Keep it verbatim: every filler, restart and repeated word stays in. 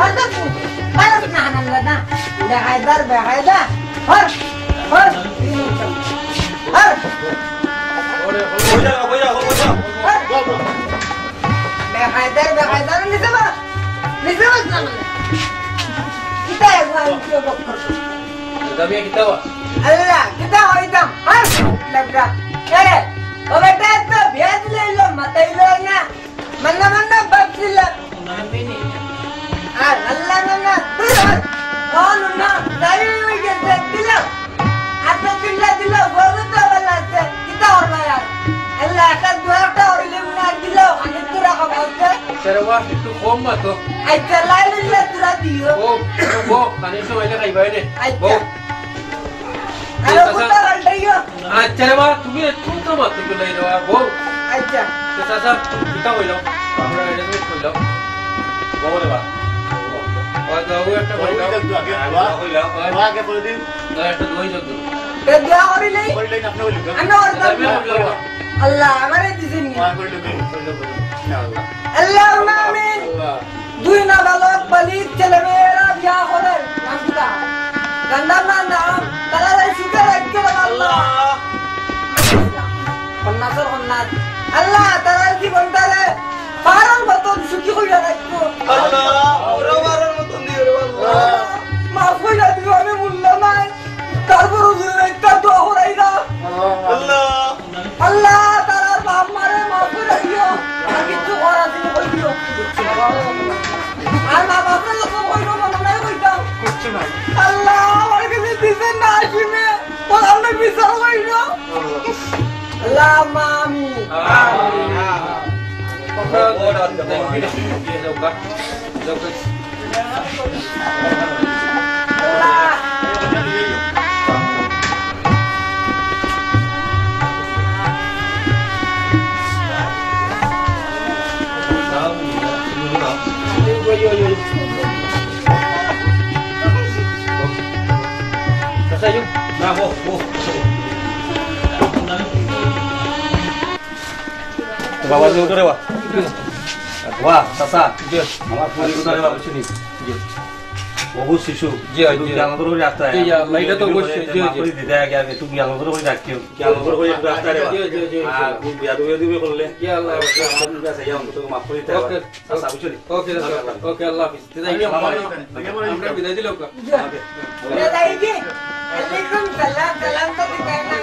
আরে না, না, না, না। বেকায়দার বেকায়দা। হর, হর, হর। হর। বেকায়দার বেকায়দা, নিচে বস। নিচে বস না মানে। কিতা একবার উঠিয়া বক করছো? দাদা মিয়া, কিতা বা? আল্লাহ, কিতা হইতাম? হর, লাগা। আরে, ও বেটা, তো বিয়া দিলে ইলো, মাতাইলো না। মান্না, মান্না, বাপ দিলা। আর আল্লাহ না, না, তুই আর কোন না, দাড়ি হয়ে গেছে, দিল। আচ্ছা, দিল, দিল, বলবে তো আবার লাগছে। কিতা ওর ভাই আর? আল্লাহ, একটা দুয়ারটা ওর লিম না দিল, আমি তোরা খাওয়া হচ্ছে। আচ্ছা রে বাবা, একটু কম মাতো। আচ্ছা, লাই লিল্লা তোরা দিও। ও, ও, খানিক সময় খাইবাই রে। আচ্ছা। বউ। আরে চাচা। কুত্তা পাল্টাইও। আচ্ছা রে বাবা, তুমি, তুমি তো মাত্র করলে রে বাবা, বউ। আচ্ছা। তো চাচা, কিতা কইলাম? আমরা এটা তুমি কইলাম। বউ রে বাবা। ওই তো, ওই একটা কইলাম। ওই তো আগে, ওই দোয়া। কইলাম। ওই দোয়া আগে করে দিন। না, একটা দোয়াই যোগ দিন। এ দোয়া করিলেই? করিলেই না, আপনি কইলেন। আমি ওর দোয়া আমি কইলাম। আল্লাহ, আমারে দিছেন নি। ওই করিলেন, করিলেন, করিলেন। ইনশাআল্লাহ। আল্লাহুম্মা আমিন। আল্লাহ। দুই নাবালক বালিগ ছেলেমেয়েরা বিয়া করে, নাম কিতা? গান্ডার নাম, নাম, তারা এই সুখে রাখতে পারে আল্লাহ। আল্লাহ। কন্যাসর কন্যা। আল্লাহ, তারা জীবন তারে পাহাড়ের মতন সুখী করিয়া রাখতো। আল্লাহ, ওরা পাহাড়ের মতন দিও রে আল্লাহ। মাফ করিয়া দিও, আমি মূল্য নাই। তারপর হুজুরের একটা দোয়া করাই না। আল্লাহ। আল্লাহ, তারার বাপ মারে মাফ করে দিও। আর কিচ্ছু করার দিন কই দিও। আর মা বাপরে যত কইলো মনে নাই কইতাম। কিচ্ছু নাই। আল্লাহ, আমার কাছে দিছে না শুনে। ও আল্লাহ বিচার কইলো। আল্লাহ, মা আমি। আমিন। বাবা, যে উঠো রে বা। বাহ, চাচা। জি। আমার ফোন করে বা, বুঝছনি? জি। বহু শিশু, জি, জি। একটু জ্ঞান ধরে রাখতে হয়। জি, জি, আল্লাহ, এটা তো অবশ্যই, জি, জি। মাফ করে দিতে আগে, আগে একটু জ্ঞান ধরে রাখতে হয়। জ্ঞান ধরে রাখতে হয় রে বা। জি, জি, জি, জি। আর খুব বেয়াদবি করলে, জি, আল্লাহ। আমার কাছে ইয়া, তোকে মাফ করে দিতে হবে। ওকে। চাচা, বুঝছনি? ওকে, চাচা। ওকে, আল্লাহ হাফিজ। জি, যাই কি? আমরা বিদায় দিলে ওকে। ওকে। বিদায় কি? ওয়ালাইকুম সালাম, সালাম তো দিতে না।